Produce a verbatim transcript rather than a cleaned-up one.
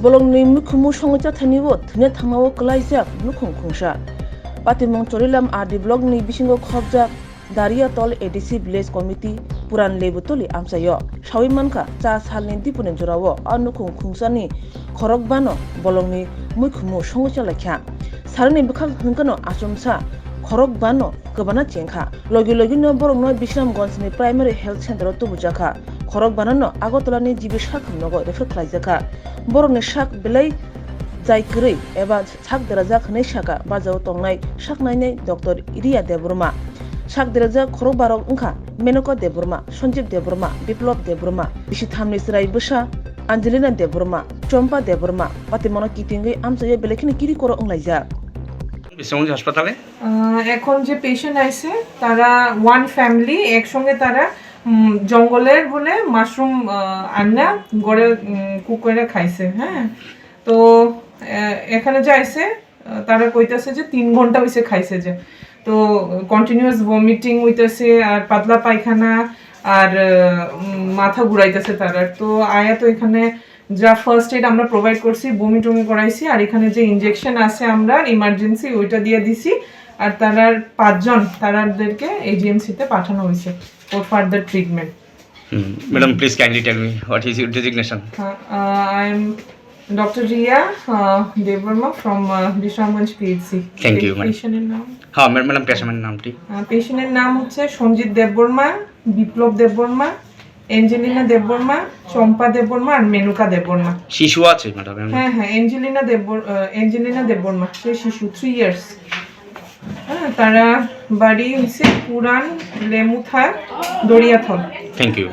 Bolongni mikhumu songwi chathainio thwina thangmao kwlaijak nukhung khungsa. Patimung Chorilam R D block ni bisingo khopjak Dariatol A D C Village Committee Puran Lebutoli amchaio sawi mankha cha salni dipuni jorao a nukhung khungsani khorokbano bolongni mikhumu songwi chalaikha. Sarani bwkhak hwnkano achomsa khorokbano kwbana chengkha. Logi logino borokno Bisramganjni Primary Health Center o tubujakha. Khorokbanano Agartala ni G B sakham nogo refer khlaijakha. Borokni sak belai jai kwrwi eba sak derajak hwnwi sakha bajao tongnai saknainai Doctor Riya Debbarma. Sak derajak khorokbarok wngkha Menoka Debbarma, Sanjeev Debbarma, Biplab Debbarma, bisi thamni chwrai bwsa Angelina Debbarma, Chompa Debbarma, patimano kitingwi amchaio belai kheno kiri koro wnglaijak. Bisramganj hospital-e? আহ, এখন যে পেশেন্ট আইছে, তারা one family একসঙ্গে তারা উম, জঙ্গলের বলে মাশরুম আহ, আন্না ঘরে কুক করে খাইছে। হ্যাঁ, তো আহ, এখানে যে আইছে আহ, তারা কইতাছে যে তিন ঘন্টা হইছে খাইছে যে। তো কন্টিনিউয়াস ভমিটিং হইতাছে আর পাতলা পায়খানা আর আহ, উম, মাথা ঘুরাইতেছে তারার। তো আয়া তো এখানে যা ফার্স্ট এড আমরা প্রোভাইড করছি, বমি টমি করাইছি, আর এখানে যে ইনজেকশন আছে আমরা ইমার্জেন্সি ওইটা দিয়ে দিছি। আর তারার পাঁচজন তারাদেরকে এজিএমসি তে পাঠানো হয়েছে for further treatment. Hmm. Madam, please kindly tell me what is your designation? Uh, I am Doctor Riya uh, Debbarma from uh, Bisramganj PHC. Thank you, madam. পেশেন্টের নাম? হ্যাঁ, ম্যাডাম, পেশেন্টের নামটি? আহ, পেশেন্টের নাম হচ্ছে সঞ্জিত দেববর্মা, বিপ্লব দেববর্মা, অ্যাঞ্জেলিনা দেববর্মা, চম্পা দেববর্মা আর মেনুকা দেববর্মা। শিশু আছে, ম্যাডাম, এমনি? হ্যাঁ, হ্যাঁ, অ্যাঞ্জেলিনা দেববর-, আহ, অ্যাঞ্জেলিনা দেববর্মা, সে শিশু, থ্রি ইয়ার্স। হ্যাঁ, তারা বাড়ি হইছে পুরান লেমুথা, দরিয়াথল। Thank you.